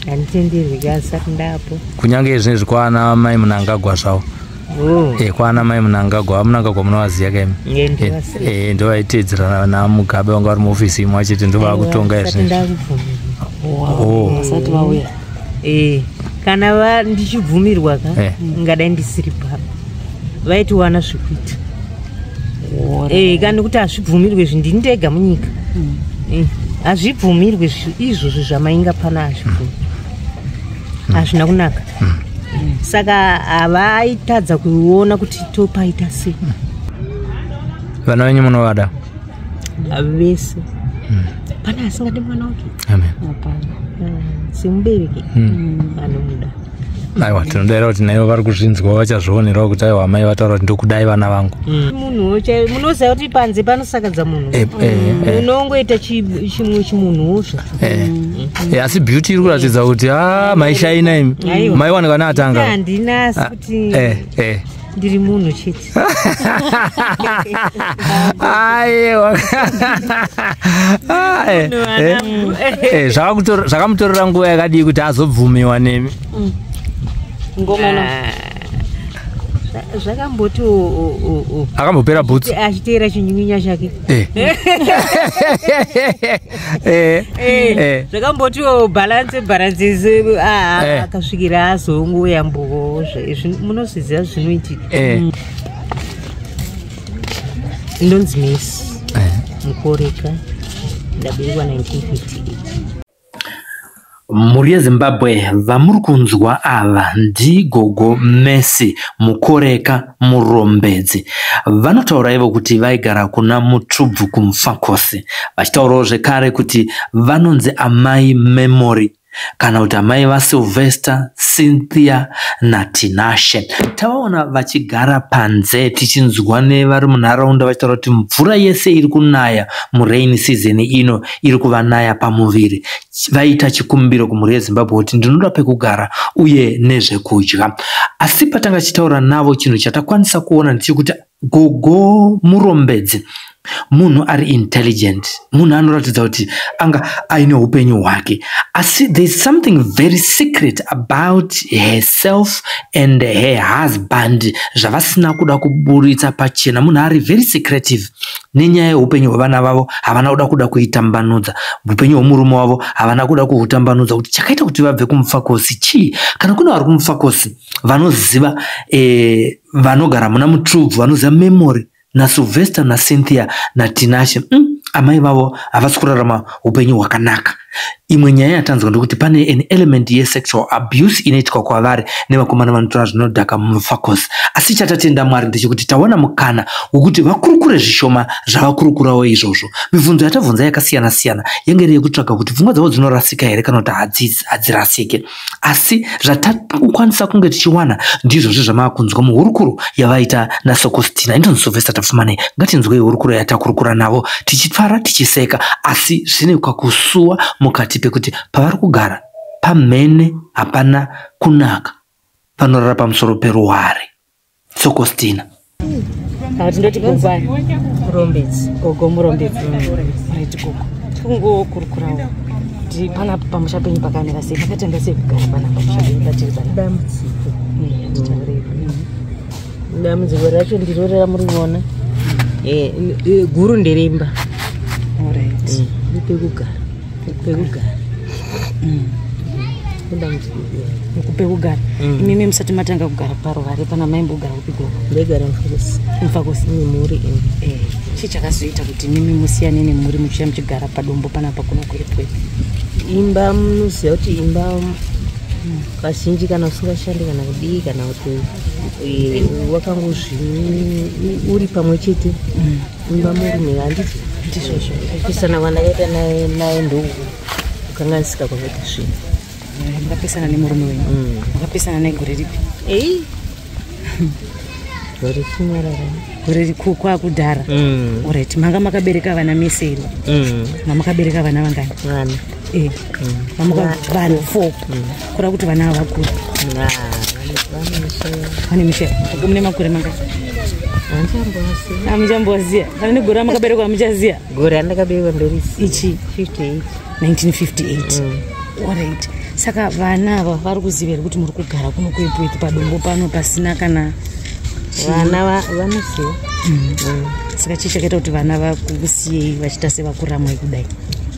Handitenderwi ka asati ndapo. Kunyange zvinezvi kwana mai Mnangagwa zvavo. Oh. Kwana mai Mnangagwa, Mnangagwa munovaziva kaimi? Nge ndinovaziva. Ndovaitedzerana naMugabe, vanga vari muofisi imwe achiti ndovakutonga Asati izvinezvi. ndakubvumirwa. Oh. Vasati vauya. Kana ndichibvumirwa ka, ngadai ndisiri pano. Vaitiwana zvekuita. Kana kuti hazvibvumirwe izvi, ndini ndega munyika. Hazvibvumirwe izvozvo zvamainga pana, hazvibvumirwe. Hazvina kunaka. Saka havaitadza kuona kuti topaita sei. Vana venyu munovada? Vese. Pane asingadi mwana wake? Amen. Hapana. Semubereki anomuda. Aiwa, tinodaira kuti naivo vari kuzvinzwa vachazvionerawo kuti aiwa, amai vataura kuti ndokudai vana vangu. Munhu munoziva kuti panze panosakadza munhu. Unongoita chimwe chimunhuwo zvacho. Asi beauty iri kuratidza kuti a maishaina imi. Aiwa. Maiwanikwa neatanga. Handina, asi kuti ndiri munhu chete. Aiwa. Zvakamutorera nguva yakadii kuti azobvumiwa nemi? Ngomana. Zvakamboti Akambopera bhutsu. Achiteera chinyunyinya chake. Zvakamboti balance balance, akasvikira azongoyambuko. Munozviziva zvinoitika. Ndonzi Miss Mukoreka, ndaberekwa 1958. Mhuri yeZimbabwe, vamuri kunzwa ava ndigogo Mercy Mukoreka Murombedzi. Vanotaura ivo kuti vaigara kuna Mutubvu kuMufakose, vachitaurawo zvekare kuti vanonzi amai Memory kana kuti amai vaSylvester, Cynthia naTinashe. Tavaona vachigara panze, tichinzwa nevari munharaunda vachitaura kuti mvura yese iri kunaya murain season ino iri kuvanaya pamuviri. Vaita chikumbiro kumhuri yeZimbabwe kuti ndinoda pekugara uye nezvekudya. Asi patanga tichitaura navo, chinhu chatakwanisa kuona ndechekuti gogo Murombedzi munhu ari intelligent, munhu anoratidza kuti anga aine upenyu hwake, asi there is something very secret about herself and her husband zvavasina kuda kuburitsa pachena. Munhu ari very secretive nenyaya yeupenyu hwevana vavo. Havana kuda kuitambanudza upenyu hwemurume wavo, havana kuda kuhutambanudza kuti chakaita kuti vabve kuMufakosi chii. Kana kune vari kuMufakosi vanoziva, vanogara muna Mutrubvu, vanoziva Memory naSylvester naCynthia naTinashe, amai vavo havasi kurarama upenyu hwakanaka. Imwe nyaya yatanzwa ndekuti pane an element yesexual abuse inoitwa kwavari nevakomana vanotora zvinodhaka muMufakose. Asi chatatenda Mwari ndechekuti tawana mukana wekuti vakurukure zvishoma zvavakurukurawo izvozvo. Mibvunzo yatabvunza yakasiyana siyana yange iri yekutsvaga kuti pfungwa dzavo dzinorasika here kana kuti hadzirasike, asi zvatakwanisa kunge tichiwana ndizvozvo zvamaakunzwa muhurukuro yavaita naSokostina. Indonzi Sylvester Tapfumane. Ngatinzwei hurukuro yatakurukura navo tichifara, tichiseka, asi zvine kakusuwa mukati pekuti pavari kugara pamhene hapana kunaka, panorara pamusoro peruware. Sokostina. Kana kuti ndoti gogo ani? Murombedzi. Gogo Murombedzi. Right, gogo, tikungokurukurawo kuti panapa pamusha penyu pakamira sei, makatanga sei kugara panapa pamusha penyu patiri panapa? Dambudziko. Titaurei. Dambudziko racho ndiro ramuri kuona. Guru nderemba. Pekugara. Dambudziko. Pekugara. Imimi musati matanga kugara paruware pana, maimbogara kupi, gogo? Ndaigara Mufakosi. Mufakosi. Nemhuri ino. Chii chakazoita kuti mimi musiyane nemhuri muchiya muchigara padombo panapa kuno kuEpworth? Imba, munoziva kuti imba kazhinji kana usingashandi kana kudii kana kuti wakangozvi uri pamwe chete, imba murume, handiti? Ndizvozvo. Kupesana kwandakaita naye ndokukanganisika kwakaita zvinhu. Makapesana nemurume wenyu? Makapesana naye gore ripi? Ei, gore chinyarara. Gore kwakudhara. Alright, manga makabereka vana mese here? Mamakabereka vana vangani? Vana. Vanhu four, kureva kuti vana ava vakuru? Vane misha. Vane misha. Mune makore mangani? Handichamboziva. Hamuchamboziva kana negore ramakaberekwa hamuchaziva? Gore randakaberekwa ndorisi. Ichi? 58. 1958. Alright, Saka vana ava vari kuziva here kuti muri kugara kuno kuEpworth padombo pano pasina kana Vana vanoziva. Saka chii chakaita kuti vana vakusiyei vachiita sevakuramwai kudai?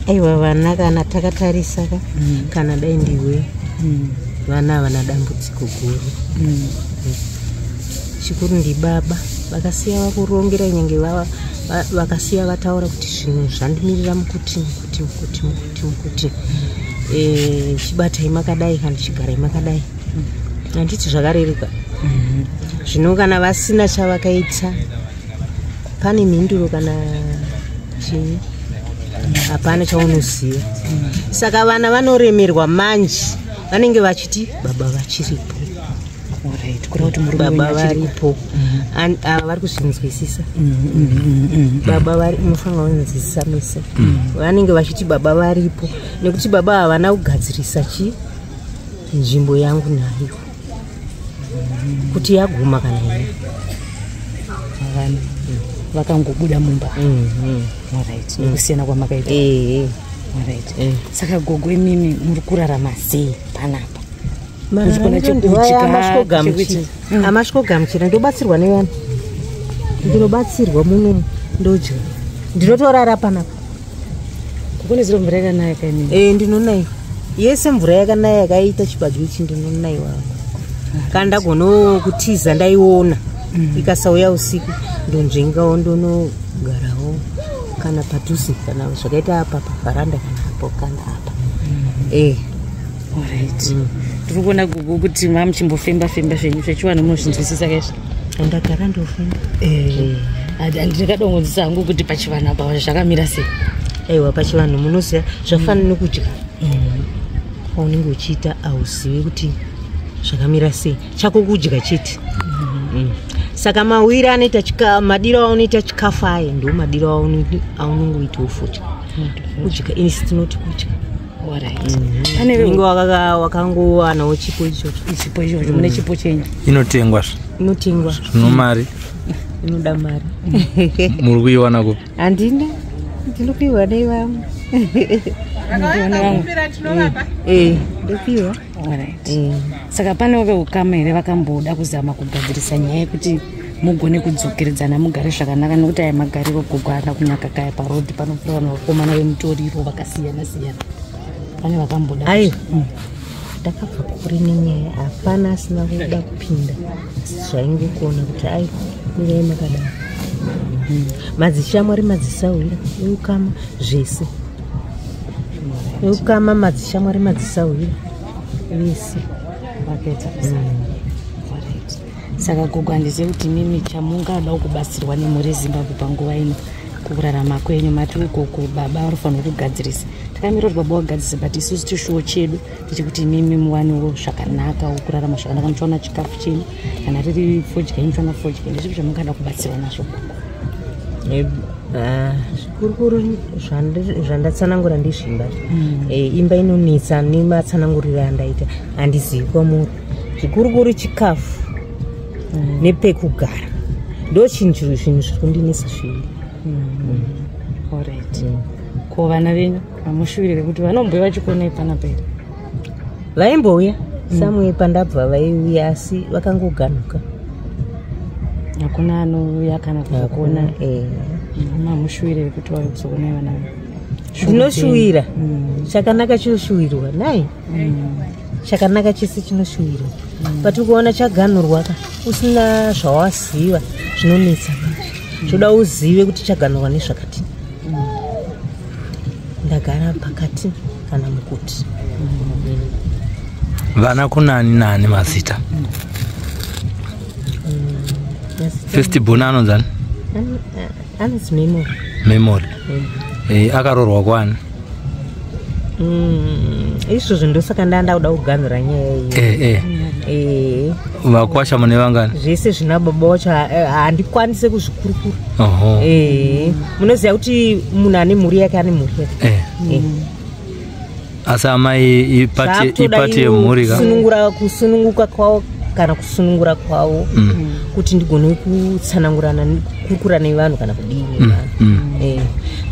Aiwa, vana kana takatarisa ka, kana dai ndiwe, vana havana dambudziko guru. Chikuru ndibaba vakasiya vakurongera, nyange vakasiya vataura kuti zvinhu zvandimirira mukuti mukuti mukuti mukuti mukuti, chibatai makadai kana chigarai makadai, handiti zvakareruka? Zvino kana vasina chavakaita, pane mhinduro kana chii, hapana chaunoziva. Saka vana vanoremerwa manje, vanenge vachiti baba vachiripo. Alright, kureva kuti murume Baba wenyu achiripo. varipo. Ava vari kuzvinzwisisa. Baba vari, munofanira kunzwisisa mese. Vanenge vachiti baba varipo nekuti baba havana kugadzirisa chi nzvimbo yangu nayo kuti yaguma kana ina. Vanhu vakangobuda mumba. Alright, nekusiyana kwamakaita. Alright. Saka gogo, imimi muri kurarama sei panapa? Muchikona chekudya, chekuti- Amasvikogamuchira, ndobatsirwa nevanhu, ndinobatsirwa muno, ndodya, ndinotorara panapa. Kukune ziro mvura yakanaya kaimimi? E, ndinonaiwa yese mvura yakanaya yakaita chibadyo ichi, ndinonaiwa. Kana ndagonawo kutiza, ndaiona ikasauya usiku, ndonzvengawo, ndonogarawo kana padhuze, kana zvakaita apa pavharanda, kana apo, kana apa e. Alright, tiri kuona gogo kuti mamuchimbofemba femba zvenyu zvechivanhu, munozvinzwisisa kaizvi? Ndagara ndofemba. Ndingadongodzisa hangu kuti pachivanhu apa zvakamira sei? Aiwa, pachivanhu munoziva zvafanira nekudya kwaunenge uchiita, hauzivi kuti zvakamira sei, chako kudya chete. Saka mawiri anoita madiro aunoita chikafu aya ndo madiro aunongoitawo fodya kudya, isi tinoti kudya. Alright, pane Unenge wakangowanawo chipo ichocho. Chipo ichocho, mune chipo chenyu. Inotengwa zve? Inotengwa. Zvino mari? Inoda mari. Muri kuiwana kupi? Handina, ndinopiwa nevamwe. Vakakumbira tinovapa. Ndopiwa. Alright. Saka panewo veukama here vakamboda kuzama kugadzirisa nyaya yekuti mugone kudzokeredzana, mugare zvakanaka? Nekuti aya magariro, gogo, haana kunaka kaya. Parodhi panopfuura vanhu, vakomana vemutoriro vakasiyana siyana. Pane vakamboda? Aiwa, ndakabva kure nenyaya, hapana asina kuda kupinda, asi zvaingokona kuti ai, mirai makadaro. Madzishamwari, madzisahwira, eukama, zvese eukama, madzishamwari, madzisahwira, vese. Vakaedza kuzama. Alright. Saka gogo, handizivi kuti mimi chamungada kubatsirwa nemhuri yeZimbabwe panguva ino kurarama kwenyu. Mati ugogo baba vanofanirwa kugadzirisa, takamirira kuti baba vagadzirisa, but isusu chishuwo chedu ndechekuti imimi muwanewo zvakanaka, kurarama zvakanaka, muchiwana chikafu chenyu, kana riri fodya, muchiwana fodya. Ndezvipi zvamungada kubatsirwa nazvo, gogo? Zvikurukuru zvandatsanangura ndezvimba. Imba inonetsa nematsananguriro andaita, handizivi kwamuri. Zvikurukuru chikafu nepekugara ndo chinhu, zvinhu zviri kundinetsa zviviri. Alright. Ko vana venyu hamushuvirire kuti vanombouya vachikonai panapa here? Vaimbouya samwe pandabva, vaiuya, asi vakangoganuka. Hakuna anouya kana kuzokuona? Eh. Mamushuvirire kuti vauye kuzoonai vana venyu? Ndinoshuwira chakanaka, chinoshuwirwa nai, chakanaka chese chinoshuwirwa, but ukuona chaganurwa ka, usina zvawaziva, zvinonetsa manje. Zvoda uzive kuti chaganurwa nezvakati, ndagara pakati kana mukuti. Vana kunani nani mazita? First born anonzani? Anonzi Memory. Memory. Akaroorwa kwani? Izvozvo ndosaka ndanda kuda kuganhura nyaya iyi. Vakwasha mune vangani? Zvese zvina baba wacho handikwanise kuzvikurukura. Oho. Munoziva kuti munhu ane mhuri yake, ane mhuri yake. Asi amai ipati Zvakutoda ipati iwo yemhuri ka. Kusununguka kwavo. Kana kusunungura kwavo kuti ndigone kutsanangurana, kukurukura nevanhu kana kudii nevanhu.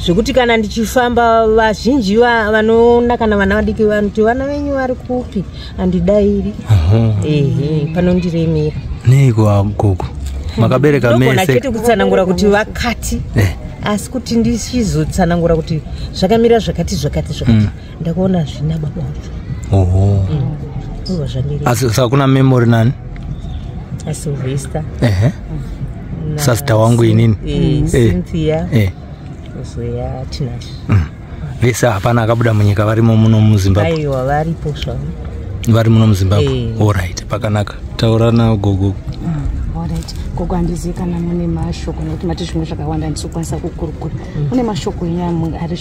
Zvekuti kana ndichifamba, vazhinji vanoona kana vana vadiki vanoti, "Vana venyu vari kupi?" Handidairi. Ehe, panondiremera. Neiko, gogo? Makabereka Ndogona mese. chete kutsanangura kuti vakati, asi kuti ndichizotsanangura kuti zvakamira zvakati zvakati zvakati, ndakaona zvina baba vacho. Ndobva zvandirema. Asi saka kuna Memory nani? ASylvester. Ehe, Sasita wangu inini. Cynthia. Uzoya Tinashe. Vese hapana akabuda munyika, varimo muno muZimbabwe? Aiwa, varipo zvavo. Vari muno muZimbabwe? Eh. Alright, pakanaka. Taura nagogo. Alright gogo, handizivi kana mune mashoko, nekuti mati zvimwe zvakawanda handisi kukurukura. Mune mashoko enyu ari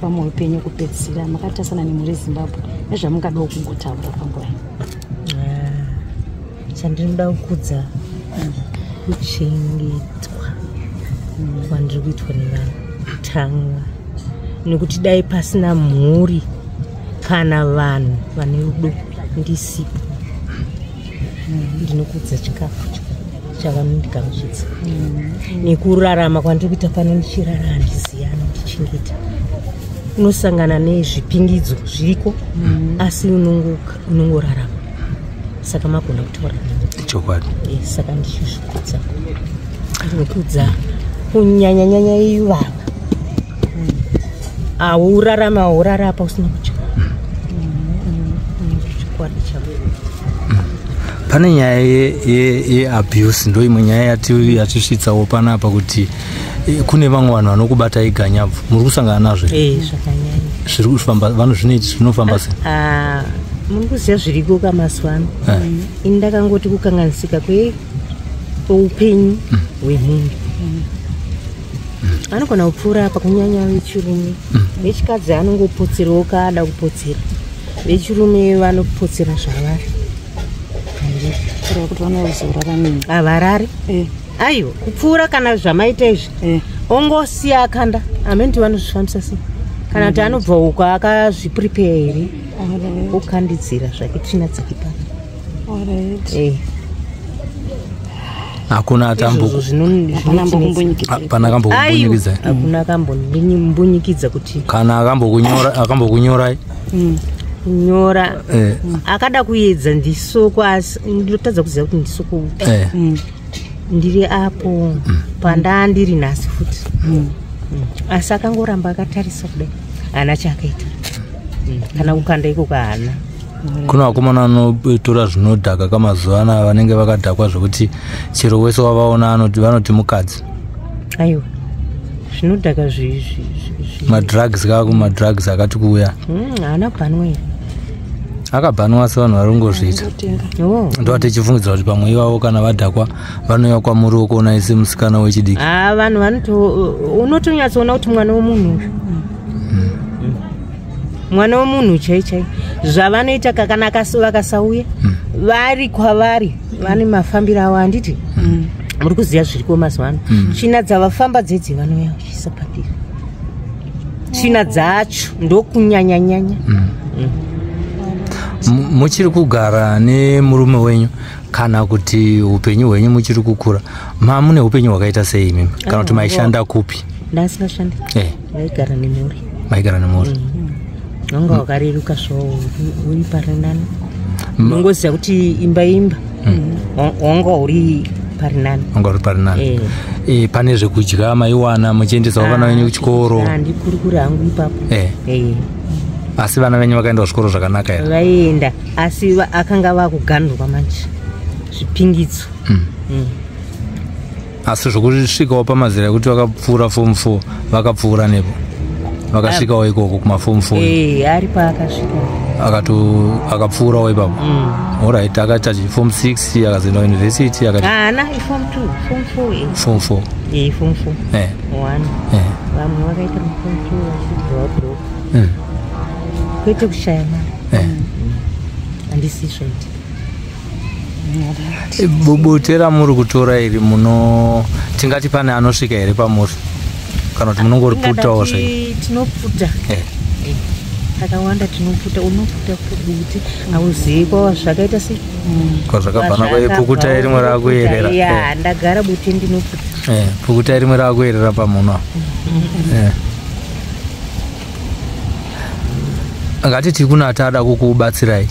pamwoyo penyu ekupedzisira makatarisana nemhuri yeZimbabwe nezvamungadawo kungotaura panguva iyi? Ah, chandinoda kukudza kuchengetwa kwandiri kuitwa nevanhu tanga, nekuti dai pasina mhuri kana vanhu vane rudo ndisipo. Ndinokudza chikafu chavanondigamuchidza nekurarama kwandiri kuita pano. Ndichirara handizivi anondichengeta. Unosangana nezvipingidzo zviriko, asi unongorarama. Saka magona kutaura neni. Chokwadi. Saka ndichizvikudza, ndinokudza kunyanyanyanya ivava. Haurarama, haurarapa usina kudya. Chokwadi chavo. Pane nyaya yeabuse, ndo imwe nyaya yatisvitsawo panapa, kuti kune vamwe vanhu vanokubata iganyabvu. Muri kusangana nazvo here? Zvakanyanya. Zviri kufamba vanhu zvinofamba sei? Ah, muri kuziva zviriko kamazuva ano. Ini ndakangoti kukanganisika kweupenyu hwemunhu. Anogona kupfuura apa, kunyanya vechirume. Vechikadzi anongopotserawo kaada kupotsera. Vechirume vanopotsera zvavari. Kureva kuti vanozorara nini? Havarari. Aiwa, kupfuura kana zvamaita izvi, ongosiya akanda. Hamene vanozvifambisa sei, kana kuti anobva uko akazviprepare here, okandidzira zvake tsvina dzake pano. Hakuna atambo? Izvozvo Hapana zvinotinetsa. ambokumbunyikidza? Hapana akambokumbunyikidza? Aiwa, hakuna akambombunyikidza kuti. Kana akambokunyora, akambokunyorai? Kunyora? Akada kuedza ndisoko, asi ndinotadza kuziva kuti ndisoko upi. Ndiri apo pandaa ndiri nhasi futi. Asi akangoramba akatarisa kudai, haana chaakaita. Kana kukanda ikoko haana. Kuna vakomana vanotora zvinodhaka kamazuva anaya, vanenge vakadhakwa zvokuti chero wese wavaona anoti, vanoti mukadzi. Aiwa, zvinodhaka Madrugs kaku, madrugs akati kuuya. Haana kubhanwa here? Akabhanwa, asi vanhu vari kungozviita. Oh. Ndova tichifungidzira kuti pamwe ivavo kana vadhakwa vanouya kwamuri wokuonai semusikana wechidiki. Ha, vanhu vanoto, unotonyatsoona kuti mwana womunhu uyu, mwana womunhu chai chai. Zvavanoita kana vakasauya vari kwavari, vane mafambiro avo, handiti muri kuziva zviriko mazuva ano? Tsvina dzavafamba dzedzi vanouya vachiisa pandiri, tsvina dzacho ndokunyanyanyanya. Muchiri kugara nemurume wenyu, kana kuti upenyu hwenyu muchiri kukura mune upenyu hwakaita sei imimi, kana kuti maishanda kupi? Ndasingashandi. Vaigara nemhuri. Maigara nemhuri. Wanga wakareruka zvawo, uri parinani. Unongoziva kuti imba imba. Wanga uri parinani. Wanga uri parinani. Pane zvekudya maiwana, muchiendesawo vana venyu kuchikoro? Handikurukuri hangu ipapo. Asi vana venyu vakaenda kuzvikoro zvakanaka here? Vaienda, asi akanga vakuganhurwa manje, zvipingidzo. Asi zvokusvikawo pamazera ekuti vakapfuura form 4, vakapfuura nepo, vakasvikawo ikoko kumaform 4? Ari paakasvika. Akapfuurawo ipapo. Alright, akaita form 6, akazoenda university, akati Haana, iform 2, form 4. Form 4. Form 4. One. Vamwe vakaita maform 2 vachibva vabroka. Kwete kushaya mari. Handisi zvaitika. Bute ramuri kutora iri, muno tingati pane anosvika here pamuri, kana kuti munongoriputawo zvenyu? Tingakuti tinoputa. Takawanda tinoputa, unoputa bute hauzivi kwawa zvakaita sei. Kwazvakabva nako, pukutai rimwe rakuerera. Ya, ndagara bute ndinoputa. Pukutai rimwe rakuerera pamuno. Ngatiti kuna atada kukubatsirai,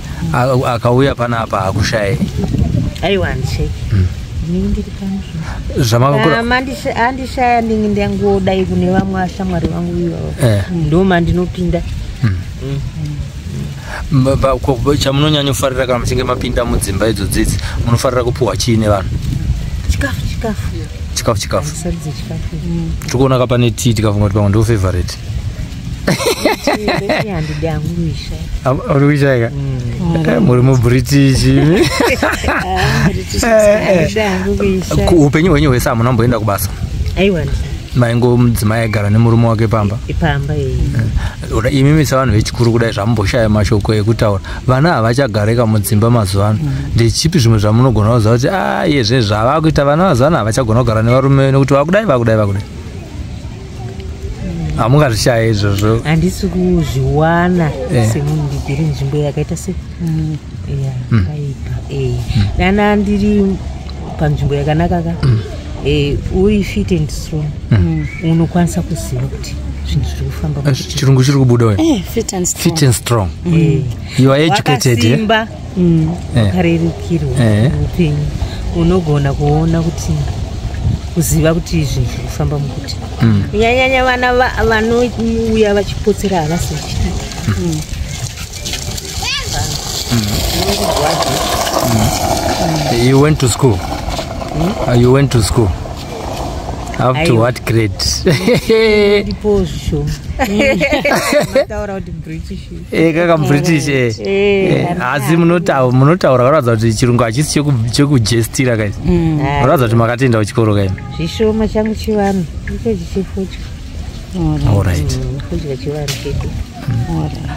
akauya panapa akushayei? Aiwa, handishai. Ndinenge ndiri pano. Zvamakakura. Andishaya, ndinge ndangodai kune vamwe ashamwari vangu ivavo. Ndo mandinopinda. Chamunonyanyofarira kana muchinge mapinda mudzimba idzo dzidzi, munofarira kupuhwa chii nevanhu? Chikafu, chikafu. Chikafu, chikafu. Handisarudze chikafu. Tiri kuona pane tii, tikafunga kuti pamwe ndo favorite. Handidi hangu kuishaya. Uri kuishayika? Muri muBritish. Handidi hangu kuishaya. Upenyu hwenyu hwese hamuna kumboenda kubasa? Aiwa. Maingo mudzimai aigara nemurume wake pamba? Pamba. Ora, imimi sevanhu vechikuru kudai, zvamumboshaya mashoko ekutaura, vana havachagarika mudzimba mazuva ano, ndechipi zvimwe zvamunogona kuziva kuti a iye zvinezvi zvava kuita vana mazuva ano havachagona kugara nevarume nekuti vakudai, vakudai, vakudai? Hamungazvishayi izvozvo? Handisi kuzviwana. Semunhu ndigere nzvimbo yakaita se yakaipa, dana ndiri panzvimbo yakanaka ka, uri fit and strong, unokwanisa kuziva kuti zvinhu zviri kufamba. Chirungu chiri kubuda we. Fit and strong. Fit and strong. You are educated, eh? Wakasimba, wakarerukirwa upenyu, unogona kuona kuti, kuziva kuti zvinhu zviri kufamba mukuti kunyanyanya vana vanouya vachipotsera havasi vechidiki. You went to school? You went to school up to Aiwa. what grade? Ndipo zvishoma mataura kuti British. Kaka British. Asi munotaura kuratidza kuti chirungu hachisi chekujestira kai, munoratidza kuti makatoenda kuchikoro kai. Zvishoma, changu chivanhu ichochi chefodya. Allright. Fodya chivanhu chedu.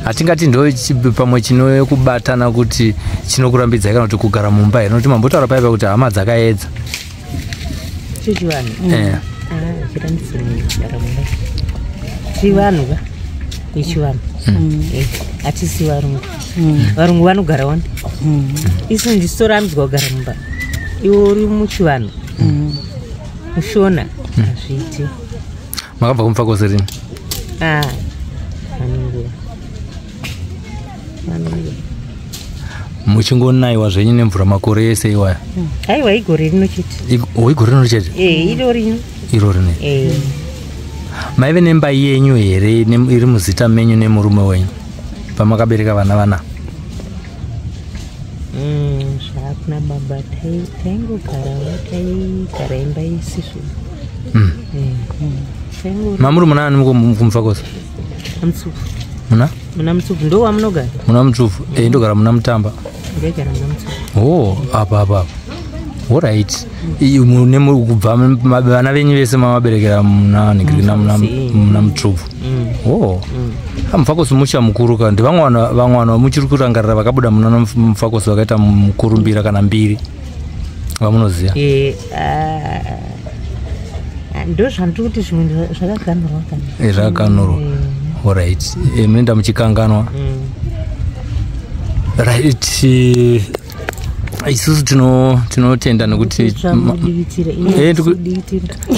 Hatingati ndo pamwe chinokubatana kuti chinokurambidzai kana kuti kugara mumba here, nokuti mambotaura paipa kuti hama dzakaedza. Icho chivanhu. Chirambidze munhu kugara mumba chivanhu ka, ichivanhu. Hatisi varungu. Varungu vanogara wani, isu ndisitorambidzwa kugara mumba. Iwe uri muchivanhu, muShona, hazviiti. Makabva kuMufakose rini? Ah, anenguva, anenguva. Muchingonayiwa zvenyu nemvura makore ese iwaya? Aiwa, igore rino chete. Oh, igore rino chete? Iro rino. Iro rine. Maive nemba yenyu here iri muzita menyu nemurume wenyu pamakabereka vana vana? Zvakuna baba, taingogarawo, taigara imba isisu. Taingori. Mamuri muna ani kuMufakose? Mutsufu. Muna? Muna Mutsufu ndo wamunogara. Muna Mutsufu? Ndogara muna Mutamba. Ndaigara muna Mutsufu. Oh, apa apa apa, alright. Kubva vana venyu vese mamaberekera muna nigirina muna Mutsufu? Oh, aMufakosi musha mukuru ka. Ndevamwe vanhu, vamwe vanhu vamuchiri kurangarira vakabuda muna Mufakosi vakaita mukurumbira kana mbiri vamunoziva? Ah, ndo zvandiri kuti zvimwe zvakaganurwa kana. Zvakaganurwa, alright. Munoenda muchikanganwa. Right. Isusu tinotenda nekuti Tsvamudivitira.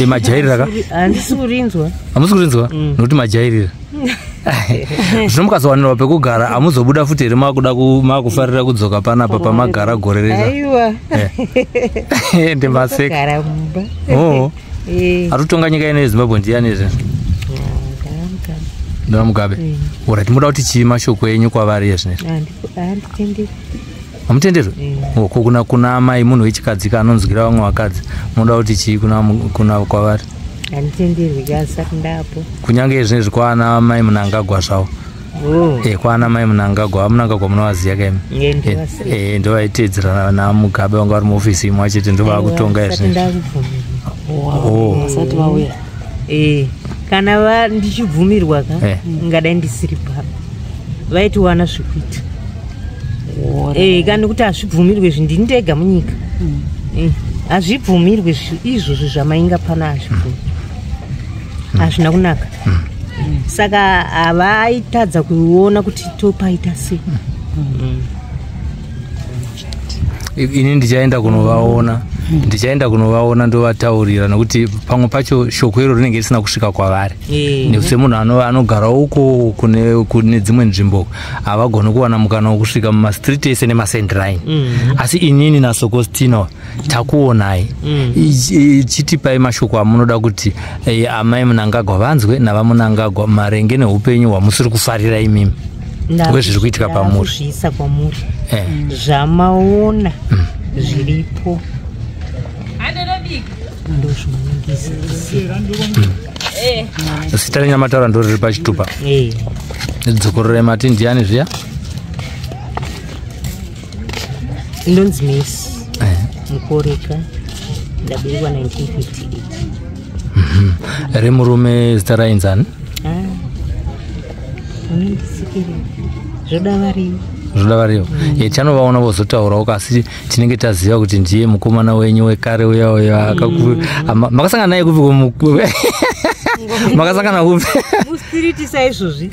Majairira ka. Handisi kurinzwa. Hamusi kurinzwa nokuti majairira. Zvino mukazowanirwa pekugara, hamuzobuda futi here makuda makufarira kudzoka panapa pamagara gore rese? Aiwa. Ndimaseka. Gara mumba. Oh. Ari kutonga nyika ino yeZimbabwe ndiani zve? Ndakamuka. Ndona Mugabe. Alright, muda kuti chii mashoko enyu kwavari yezvinezvi? Handitenderi. Hamutenderwi? Oh, ko kuna amai, munhu wechikadzi ka anonzwira vamwe vakadzi, munoda kuti chii kuna kwavari? Handitenderwi kasati ndapo. Kunyange zvinezvi kwaana mai Munangagwa zvavo. Oh. Kwaana mai Munangagwa, Munangagwa munovaziva kaimi? Ndinovaziva. Ndo vaitedzerana naMugabe, vanga vari muofisi imwe chete, ndo vakutonga Sati izvinezvi. ndakubvumirwa. Oh. Vasati vauya. Kana ndichibvumirwa ka, ngadai ndisiri pano, vaitiwana zvekuita. Kana kuti hazvibvumirwe izvi, ndini ndega munyika. Hazvibvumirwe izvozvo zvamainga pana, hazvibvumirwe, hazvina kunaka. Saka havaitadza kuona kuti topaita sei. Ini ndichaenda kunovaona, ndichaenda kunovaona ndovataurira, nokuti pamwe pacho shoko iro rinenge risina kusvika kwavari. Nekuti semunhu anogara uko kune dzimwe nzvimbo, havagoni kuwana mukana wokusvika mumastreet ese nemasendline. Asi inini naSokostina takuonai, chitipai mashoko amunoda kuti amai Munangagwa vanzwe navaMunangagwa maringe neupenyu hwamusiri kufarira imimi wezviri kuitika pamuri. Ndakuzviisa kwamuri zvamaona zviripo, ndozvamunongisa. Zita renyu amataura ndo riri pachitupa? Dzokorore, mati ndiani zviya? Ndonzi Mercy Mukoreka, ndaberekwa 1958. Remurume zita rainzani? Ah, unondisikirira, zvoda variyo. Zvoda variyo. Tanovaona vozotaurawo, kasi tinenge taziva kuti ndiye mukomana wenyu wekare uya uya makasangana naye kupi? Makasangana kupi? Mustreet saizvozvi.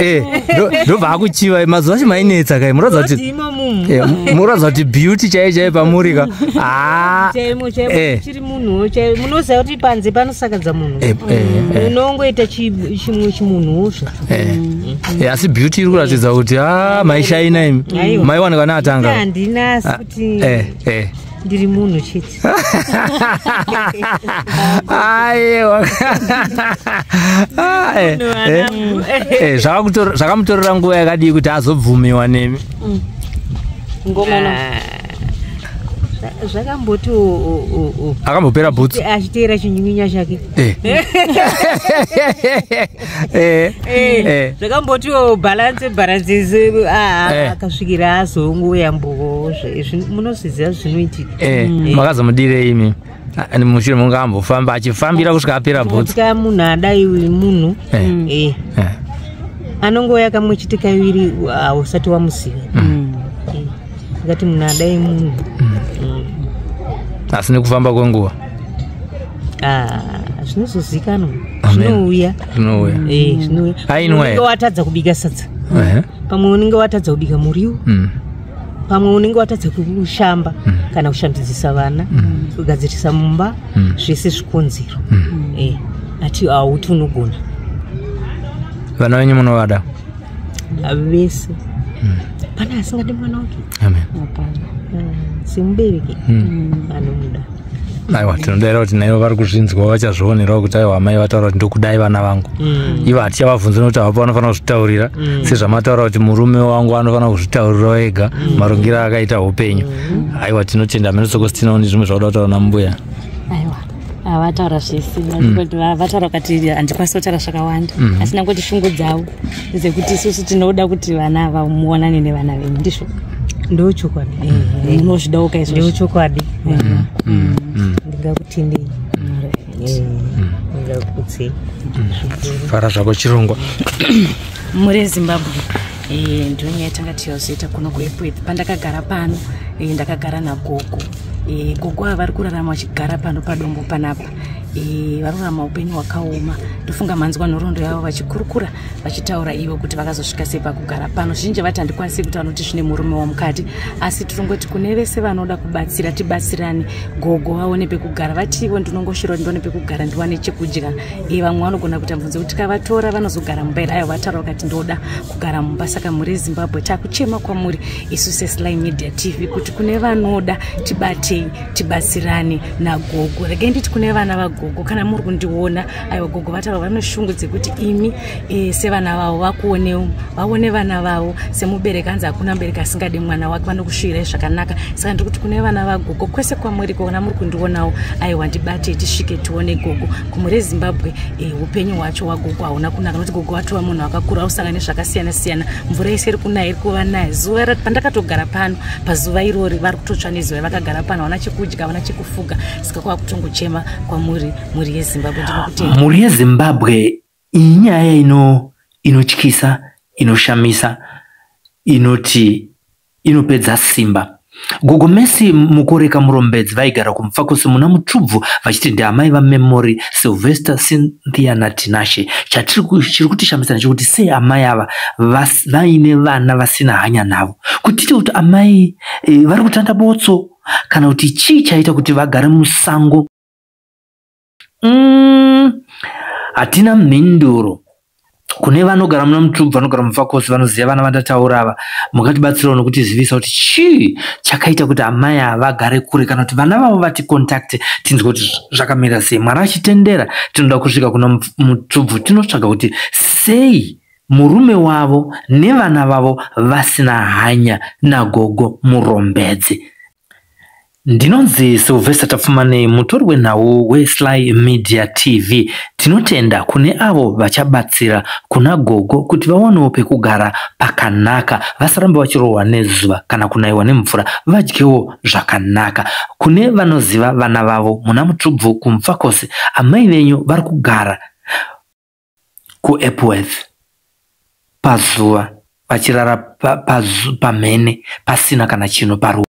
Ndobva akuchiva. Mazuva acho mainetsa kai, muratidza kuti Imo mumu. Muratidza kuti beauty chaiyo chaiyo pamuri ka. Ah, Chaimo chaimo, chiri munhuwo chaiwo. Munoziva kuti panze panosakadza munhu. Unongoita chimwe chimunhuwo zva. Asi beauty iri kuratidza kuti a maishaina imi. Aiwa. Maiwanikwa neatanga. Handina, asi kuti ndiri munhu chete. Aiwa. Ah, zvakamutorera nguva yakadii kuti azobvumiwa nemi? Ngomana. Ah, zvakamboti Akambopera bhutsu. Achiteera chinyunyinya chake. Zvakamboti balance balance, akasvikira azongoyambuko. Munozviziva zvinoitika. Makazomudirei imi? Ah, mushure munge ambofamba achifambira kusvika apera bhutsu. Tika munhu adai munhu anongouya kamwe chete, kaviri, hausati wamuziva. Ngati munhu adai munhu. Asi nekufamba kwenguva? Ah, zvinozozikanwa. Amen. Zvinouya. Zvinouya. Zvinouya. Ainwa Unenge here? watadza kubika sadza, pamwe unenge watadza kubika muriwo, pamwe unenge watadza kushamba kana kushambidzisa vana, kugadzirisa mumba, zvese zvikonzero. Ati hauti unogona. Vana venyu munovada? Vese, pane asingadi mwana wake? Amen. Ah, semubereki anomuda. Aiwa, tinodaira kuti naivo vari kuzvinzwa vachazvionerawo kuti aiwa, amai vataura kuti ndokudai vana vangu. Ivo hatichavabvunzi nokuti havapo, vanofanira kuzvitaurira, sezvamataura kuti murume wangu anofanira kuzvitaurirawo ega marongero akaita upenyu. Aiwa, tinotenda amene Sokositinawo nezvimwe zvauda kutaura nambuya. Aiwa, vataura zvese. Vataura vakati handikwanisi kutaura zvakawanda, asi nangoti shungu dzavo ndedzekuti isusu tinoda kuti vana vamuonane nevana venyu, ndizvo? Ndochokwadi. Munozvidawo kaizvozvo? Ndochokwadi. Ndingakutendei, ndingakukudzei. Fara zvako, chirongwa. Muri yeZimbabwe, ndiyo nyaya yatanga tichizoita kuno kuEpworth. Pandakagara pano, ndakagara nagogo. Gogo ava vari kurarama vachigara pano padombo panapa. Vari kurarama upenyu hwakaoma. Ndofunga manzwa nhoroondo yavo vachikurukura, vachitaura ivo kuti vakazosvika sei pakugara pano. Zhinji vati handikwanisi kutaura nokuti zvine murume wamukati, asi tirongoti kune vese vanoda kubatsira, tibatsirane, gogo vaone pekugara. Vati ivo ndinongoshira kuti ndione pekugara, ndiwane chekudya. Vamwe vanogona kuita mubvunzo kuti tikavatora vanozogara mumba here? Aiwa, vataura vakati ndoda kugara mumba. Saka mhuri yeZimbabwe, takuchema kwamuri isu seSly Media TV kuti kune vanoda, tibatei, tibatsirane nagogo. Regai nditi kune vana vagogo, kana muri kundiona, aiwa, gogo vataura vane shungu dzekuti imi sevana vavo vakuonewo, vaone vana vavo. Semubereki, hanzi hakuna mubereki asingadi mwana wake, vanokusvirai zvakanaka. Saka ndiri kuti kune vana vagogo kwese kwamuri, kona muri kundionawo, aiwa, ndibatei tisvike tione gogo. Kumhuri yeZimbabwe, upenyu hwacho hwagogo hauna kunaka, nokuti gogo watova munhu akakura, ausangana nezvakasiyana siyana. Mvura yese iri kunaya, iri kuva naye zuva pandakatogara pano pazuva irori, vari kutotsva nezuva vakagara pano, havana chekudya, havana chekufuga. Saka kwava kutongochema kwamuri, mhuri yeZimbabwe. Ndinokutenda. Mhuri yeZimbabwe, iyi nyaya inotyisa, inoshamisa, inoti inopedza simba. Gogo Mercy Mukoreka Murombedzi vaigara kuMufakose muna Mutubvu vachiti ndiamai vaMemory, Sylvester, Cynthia naTinashe. Chatiri chiri kutishamisa ndechekuti sei amai ava vaine vana vasina hanya navo. Kuti tiite kuti amai vari kutanda botso kana kuti chii chaita kuti vagare musango? Hatina mhinduro. Kune vanogara muna Mutubvu, vanogara muMufakose, vanoziva vana vandataura ava, mungatibatsirawo nokutizivisa kuti chii chakaita kuti amai ava vagare kure, kana kuti vana vavo vaticontacte tinzwe kuti zvakamira sei. Mwari achitendera, tinoda kusvika kuna Mutubvu tinotsvaga kuti sei murume wavo nevana vavo vasina hanya nagogo Murombedzi. Ndinonzi Sylvester Tapfumanei, mutori wenhau weSly Media TV. Tinotenda kune avo vachabatsira kuna gogo kuti vawanewo pekugara pakanaka, vasaramba vachirohwa nezuva kana kunayiwa nemvura, vadyewo zvakanaka. Kune vanoziva vana vavo muna Mutubvu kuMufakose, amai venyu vari kugara kuEpworth pazuva vachirara pamhene pasina kana chinhu paru.